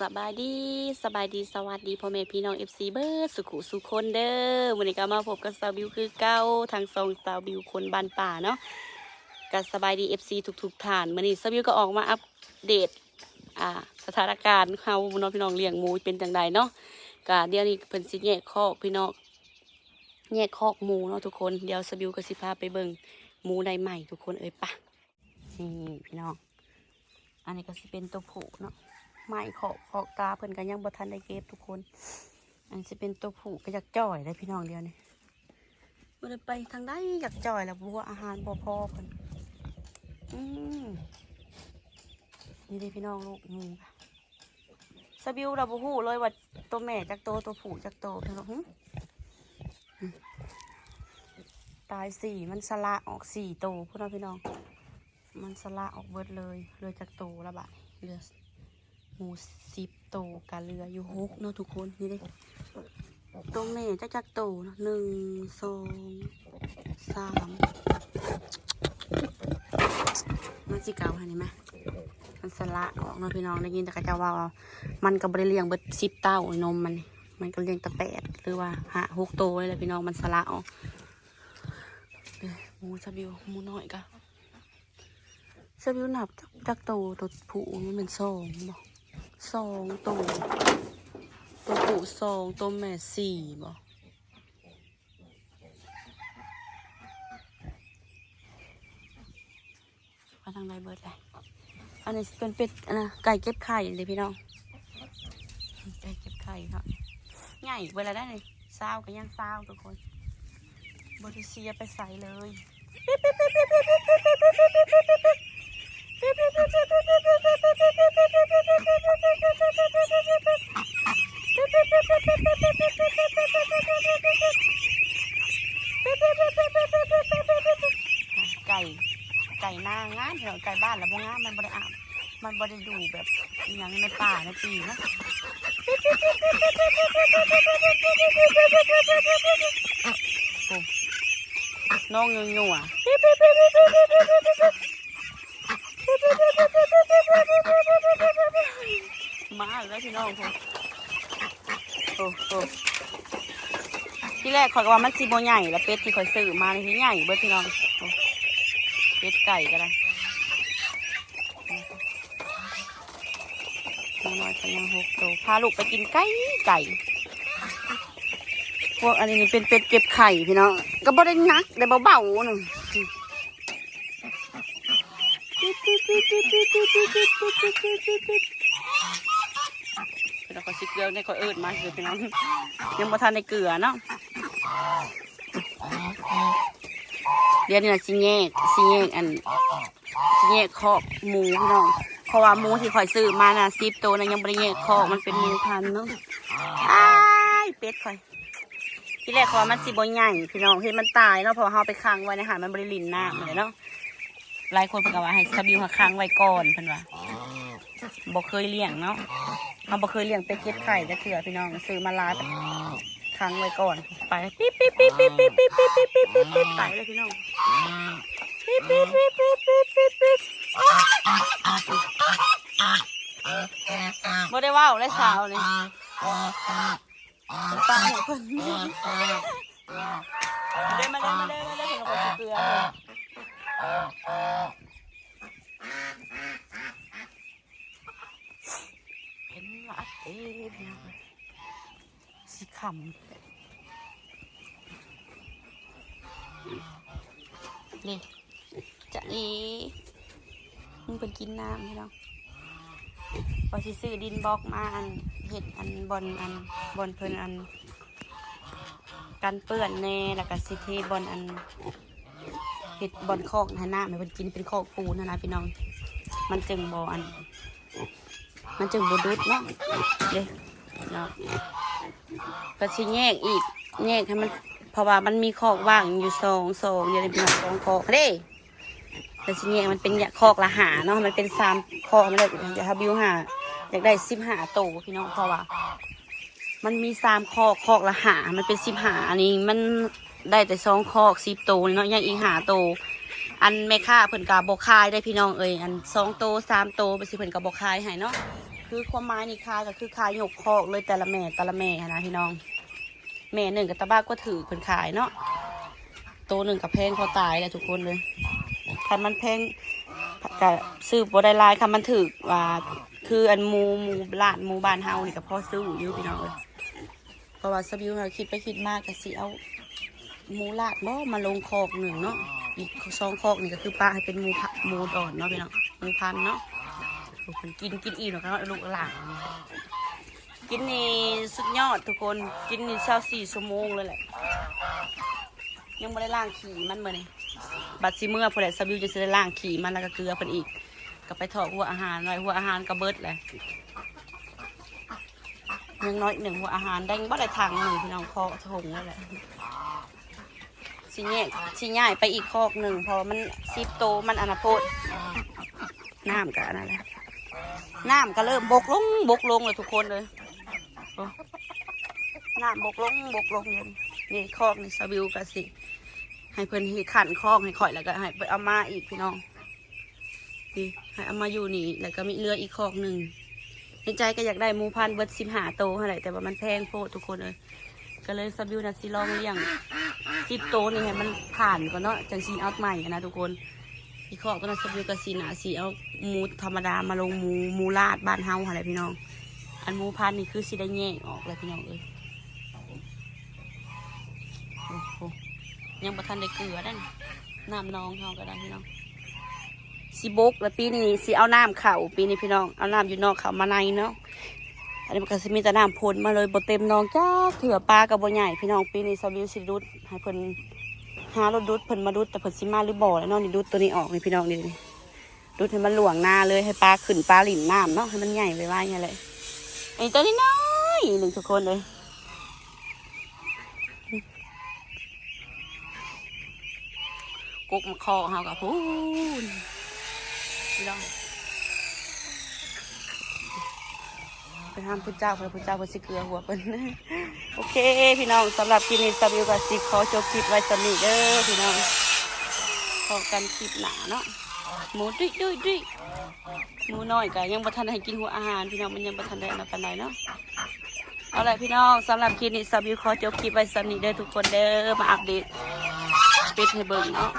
ສະບາຍດີ ສະບາຍດີ ສະຫວັດດີພໍ່ແມ່ພີ່ນ້ອງ ເອັຟຊີ ເບິດສຸຂູສຸຄົນເດີ້. ມື້ນີ້ກໍມາພົບກັບສາວບິວຄືເກົ່າ ທາງຊ່ອງສາວບິວຄົນບ້ານປ່າເນາະ. ກໍສະບາຍດີ ເອັຟຊີ ທຸກໆທ່ານ. ມື້ນີ້ສາວບິວກໍອອກມາອັບເດດ ອ່າ ສະຖານະການເຮົາເນາະ ພີ່ນ້ອງ ລ້ຽງໝູເປັນຈັ່ງໃດເນາະ. ກໍດຽວນີ້ເພິ່ນຊິແຍກຄອກ ພີ່ນ້ອງ ແຍກຄອກໝູເນາະທຸກຄົນ. ດຽວສາວບິວກໍຊິພາໄປເບິ່ງໝູໄດ້ໃໝ່ທຸກຄົນເອີຍ ປະ. ນີ້ພີ່ນ້ອງ ອັນນີ້ກໍຊິເປັນຕົວຜູ້ເນາະ ໄມ້ຂອບຂອບຕາເພິ່ນກໍຍັງບໍ່ທັນໄດ້ເກັບທຸກຄົນ. ອັນຊິເປັນຕົວຜູ້ ກໍຢາກຈ່ອຍແຫຼະພີ່ນ້ອງ ດຽວນີ້ບໍ່ໄດ້ໄປທາງໃດ ຢາກຈ່ອຍແລ້ວ ບົວອາຫານບໍ່ພໍເພິ່ນ. ອືມ ນີ້ເດ້ພີ່ນ້ອງ ລູກໝູ ສາວບິວລະບໍ່ຮູ້ເລີຍວ່າຕົວແມ່ຈັກໂຕ ຕົວຜູ້ຈັກໂຕ ພີ່ນ້ອງ. ຫຶ ຕາຍສີ່ ມັນສະລະອອກສີ່ໂຕພຸ້ນເນາະພີ່ນ້ອງ. ມັນສະລະອອກເບິດເລີຍ ເຫຼືອຈັກໂຕລະບາດນີ້ ເຫຼືອໝູສິບໂຕ ກະເຫຼືອຢູ່ຫົກເນາະທຸກຄົນ. ນີ້ເດ້ ຕົວແມ່ຈັກ ຈັກໂຕເນາະ ໜຶ່ງ ສອງ ສາມ ມັນຊິເກົ້າຫັ້ນ ເຫັນໄໝ ມັນສະລະອອກເນາະພີ່ນ້ອງ. ໄດ້ຍິນແຕ່ເຂົາເຈົ້າເວົ້າວ່າ ມັນກໍບໍ່ໄດ້ລ້ຽງເບິດສິບເຕົ້າ ນົມມັນນີ້ ມັນກໍລ້ຽງແຕ່ແປດ ຫຼືວ່າຫ້າຫົກໂຕນີ້ແຫຼະພີ່ນ້ອງ ມັນສະລະອອກ. ເອີ ໝູສາວບິວ ໝູນ້ອຍກະ ສາວບິວນັບຈັກ ຈັກໂຕ ຕົວຜູ້ມັນແມ່ນສອງບໍ ສອງໂຕ ຕົວຜູ້ສອງ ຕົວແມ່ສີ່ບໍ ໄປທາງໃດເບິດແຫຼະ. ອັນນີ້ຊິເປັນເປັດ ອັນນະ ໄກ່ເກັບໄຂ່ເດ້ພີ່ນ້ອງ ໄກ່ເກັບໄຂ່ເນາະ. ໃຫຍ່ເບິດແລ້ວໄດ໋ນີ້ ຊາວກໍຍັງຊາວທຸກຄົນ ບໍ່ໄດ້ເສຍໄປໃສເລີຍ. ໄກ່ ໄກ່ນາງາມເນາະ ໄກ່ບ້ານລະບໍ່ງາມ ມັນບໍ່ໄດ້ອາບ ມັນບໍ່ໄດ້ຢູ່ແບບອີ່ຫຍັງໃນປ່າໃນປີເນາະ. ໂອ້ ນ້ອງຍົວໆ ມາແລ້ວພີ່ນ້ອງ ໂອ້ ໂອ້ ໂອ້ ທີແລກຂ້ອຍກໍວ່າມັນຊິບໍ່ໃຫຍ່ລະ ເປັດທີ່ຂ້ອຍຊື້ມານີ້ໃຫຍ່ເບິດພີ່ນ້ອງ. ໂອ້ ເປັດໄກ່ກໍໄດ້ ໝູນ້ອຍກໍຍັງຫົກໂຕ ພາລູກໄປກິນໄກ່ ໄກ່ ພວກອັນນີ້ເປັນເປັດເກັບໄຂ່ພີ່ນ້ອງ ກໍບໍ່ໄດ້ໜັກ ໄດ້ເບົາໆໜຶ່ງ. ເພິ່ນເອົາເຂົ້າຊິເກືອໃຫ້ຂ້ອຍເອີ້ນມາເດີພີ່ນ້ອງ ຍັງບໍ່ທັນໄດ້ເກືອເນາະ. ດຽວນີ້ນະຊິແຍກ ຊິແຍກອັນ ຊິແຍກຄອກໝູພີ່ນ້ອງ ເພາະວ່າໝູທີ່ຂ້ອຍຊື້ມານະ ສິບໂຕນະ ຍັງບໍ່ໄດ້ແຍກຄອກ ມັນເປັນໝູພັນເນາະ. ອ້າຍ ເປັດຂ້ອຍ ທີແລກຂ້ອຍວ່າມັນຊິບໍ່ໃຫຍ່ພີ່ນ້ອງ ເຫັນມັນຕາຍເນາະ ເພາະວ່າເຮົາໄປຂັງໄວ້ໃນຫັ້ນ ມັນບໍ່ໄດ້ຫຼິ້ນນ້ຳຫັ້ນແຫຼະເນາະ. ຫຼາຍຄົນເພິ່ນກໍວ່າໃຫ້ສາວບິວຫາຂັງໄວ້ກ່ອນ ເພິ່ນວ່າ ບໍ່ເຄີຍລ້ຽງເນາະ ເຮົາບໍ່ເຄີຍລ້ຽງເປັດເກັບໄຂ່ຈັກເທື່ອພີ່ນ້ອງ ຊື້ມາຫຼາຍ ຂັງໄວ້ກ່ອນ ໄປ ປິບ ປິບ ປິບ ໄປແລ້ວພີ່ນ້ອງ ປິບ ປິບ ປິບ ປິບ ປິບ ປິບ ບໍ່ໄດ້ເວົ້າແລ້ວສາວນີ້ ຕາມເພິ່ນ ມາເດີ ມາເດີ ມາເດີ ມາເດີ ເພິ່ນເອົາເຂົ້າຊິເກືອ ເຫັນລະອັດເອ ພີ່ນ້ອງ ຊິຄ່ຳ ນີ້ ຈະເອ ເພິ່ນກິນນ້ຳພີ່ນ້ອງ ວ່າຊິຊື້ດິນບລັອກມາອັນ ເຮັດອັນ ບ່ອນອັນ ບ່ອນເພິ່ນອັນ ກັນເປື້ອນແດ່ ແລ້ວກໍຊິເທບ່ອນອັນ ເຮັດບ່ອນຄອກໃຫ້ນ້ຳໃຫ້ເພິ່ນກິນ ເປັນຄອກປູນຫັ້ນນະພີ່ນ້ອງ ມັນຈຶ່ງບໍ່ອັນ ມັນຈຶ່ງບໍ່ດຸດເນາະ ເດ້ເນາະ ກໍຊິແຍກອີກ ແຍກໃຫ້ມັນ ເພາະວ່າມັນມີຄອກວ່າງຢູ່ສອງ ສອງ ດຽວນີ້ເປັນສອງຄອກເດ້ ກໍຊິແຍກມັນເປັນຄອກລະຫ້າເນາະ ມັນເປັນສາມຄອກ ມັນໄດ້ ດຽວຖ້າບິວຫາ ຢາກໄດ້ສິບຫ້າໂຕພີ່ນ້ອງ ເພາະວ່າ ມັນມີສາມຄອກ ຄອກລະຫ້າ ມັນເປັນສິບຫ້າ ອັນນີ້ມັນໄດ້ແຕ່ສອງຄອກ ສິບໂຕນີ້ເນາະ ຍັງອີກຫ້າໂຕ ອັນແມ່ຄ້າເພິ່ນກໍບໍ່ຂາຍເດ້ພີ່ນ້ອງເອີຍ ອັນສອງໂຕ ສາມໂຕ ຈັ່ງຊີ້ເພິ່ນກໍບໍ່ຂາຍໃຫ້ເນາະ ຄືຄວາມໝາຍນີ້ຂາຍກໍຄືຂາຍຍົກຄອກເລີຍ ແຕ່ລະແມ່ ແຕ່ລະແມ່ຫັ້ນນະພີ່ນ້ອງ. ແມ່ໜຶ່ງກໍຕາບາດກວ່າຖືກເພິ່ນຂາຍເນາະ ໂຕໜຶ່ງກໍແພງພໍຕາຍແຫຼະທຸກຄົນເລີຍ. ຄັນມັນແພງກໍຊື້ບໍ່ໄດ້ຫຼາຍ ຄັນມັນຖືກ ວ່າຄືອັນໝູ ໝູລາດ ໝູບ້ານເຮົານີ້ກໍພໍຊື້ຢູ່ພີ່ນ້ອງເອີຍ. ເພາະວ່າສະບິວຫາຄິດໄປຄິດມາກໍຊິເອົາໝູລາດບໍ່ມາລົງຄອກໜຶ່ງເນາະ ອີກສອງຄອກນີ້ກໍຄືປະໃຫ້ເປັນໝູພະ ໝູດອນເນາະພີ່ນ້ອງ ໝູພັນເນາະ. ໂອ້ ເພິ່ນກິນ ກິນອີ່ມແລ້ວກໍເນາະ ລູກຫຼານ ກິນນີ້ສຸດຍອດທຸກຄົນ ກິນນີ້ຊາວສີ່ຊົ່ວໂມງເລີຍແຫຼະ. ຍັງບໍ່ໄດ້ລ້າງຂີ້ມັນມື້ນີ້ ບັດຊິເມືອພຸ້ນແຫຼະ ສະບິວຈຶ່ງຊິໄດ້ລ້າງຂີ້ມັນ ແລ້ວກໍເກືອເພິ່ນອີກ ກໍໄປຖອກຫົວອາຫານໄວ້ ຫົວອາຫານກໍເບິດແຫຼະ. ຍັງໜ້ອຍໜຶ່ງ ຫົວອາຫານແດງບໍ່ໄດ້ຖັງໜຶ່ງພີ່ນ້ອງ ເຄາະຖົງນັ້ນແຫຼະ. ຊິແຍກ ຊິຍ້າຍໄປອີກຄອກໜຶ່ງ ເພາະວ່າມັນສິບໂຕ ມັນອັນນະໂພດ. ນ້ຳກໍອັນນັ້ນແຫຼະ ນ້ຳກໍເລີ່ມບົກລົງ ບົກລົງແລ້ວທຸກຄົນເອີຍ. ໂອ້ ນ້ຳບົກລົງ ບົກລົງຢູ່. ນີ້ຄອກນີ້ ສະບິວກໍຊິໃຫ້ເພິ່ນ ໃຫ້ຂັນຄອກໃຫ້ຂ້ອຍ ແລ້ວກໍໃຫ້ເພິ່ນເອົາມາອີກພີ່ນ້ອງ. ນີ້ໃຫ້ເອົາມາຢູ່ນີ້ ແລ້ວກໍມີເຫຼືອອີກຄອກໜຶ່ງ. ໃນໃຈກໍຢາກໄດ້ໝູພັນເບິດສິບຫ້າໂຕຫັ້ນແຫຼະ ແຕ່ວ່າມັນແພງໂພດທຸກຄົນເອີຍ. ກໍເລີຍສະບິວນະຊິລອງລ້ຽງສິບໂຕນີ້ໃຫ້ມັນຜ່ານກ່ອນເນາະ ຈັ່ງຊິເອົາໃໝ່ຫັ້ນນະທຸກຄົນ. ອີກຄອກໂຕນັ້ນສະບິວກໍຊິໜ້າຊິເອົາໝູທຳມະດາມາລົງໝູ ໝູລາດບ້ານເຮົາຫັ້ນແຫຼະພີ່ນ້ອງ. ອັນໝູພັນນີ້ຄືຊິໄດ້ແຍກອອກແລ້ວພີ່ນ້ອງເອີຍ. ໂອ້ໂຫ ຍັງບໍ່ທັນໄດ້ເກືອເດ້ ນ້ຳໜອງເຮົາກໍໄດ້ພີ່ນ້ອງ. ຊິບົກແລ້ວ ປີນີ້ຊິເອົານ້ຳເຂົ້າ ປີນີ້ພີ່ນ້ອງ ເອົານ້ຳຢູ່ນອກເຂົ້າມາໃນເນາະ. ອັນນີ້ມັນກໍຊິມີແຕ່ນ້ຳພົ່ນມາເລີຍ ບໍ່ເຕັມໜອງຈັກເທື່ອ. ປາກໍບໍ່ໃຫຍ່ພີ່ນ້ອງ ປີນີ້ສາວວິວຊິດຸດໃຫ້ເພິ່ນ ຫາລົດດຸດເພິ່ນມາດຸດ ແຕ່ເພິ່ນຊິມາຫຼືບໍ່ແຫຼະເນາະ. ນີ້ດຸດໂຕນີ້ອອກນີ້ພີ່ນ້ອງ ນີ້ ດຸດໃຫ້ມັນລ່ວງໜ້າເລີຍ ໃຫ້ປາຂຶ້ນ ປາຫຼິ້ນນ້ຳເນາະ ໃຫ້ມັນໃຫຍ່ໄວໆຫັ້ນແຫຼະ. ອັນນີ້ໂຕນ້ອຍໆໜຶ່ງທຸກຄົນເອີຍ. ກົກມາເຄາະເຮົາກໍພຸ້ນ ພີ່ນ້ອງ ໄປຖາມພຸ້ນເຈົ້າ ເພິ່ນ ພຸ້ນເຈົ້າເພິ່ນຊິເກືອຫົວເພິ່ນ. ໂອເຄພີ່ນ້ອງ ສຳລັບຄລິບນີ້ສາວວິວກໍຊິຂໍຈົບຄລິບໄວ້ສ່ຳນີ້ເດີພີ່ນ້ອງ. ພໍ້ກັນຄລິບໜ້າເນາະ. ໝູດຸ້ຍໆ ໝູນ້ອຍກໍຍັງບໍ່ທັນໄດ້ໃຫ້ກິນຫົວອາຫານພີ່ນ້ອງ ມັນຍັງບໍ່ທັນໄດ້ອັນນັ້ນປານໃດເນາະ. ເອົາລະພີ່ນ້ອງ ສຳລັບຄລິບນີ້ສາວວິວຂໍຈົບຄລິບໄວ້ສ່ຳນີ້ເດີທຸກຄົນເດີ. ມາອັບເດດເປັດໃຫ້ເບິ່ງເນາະ.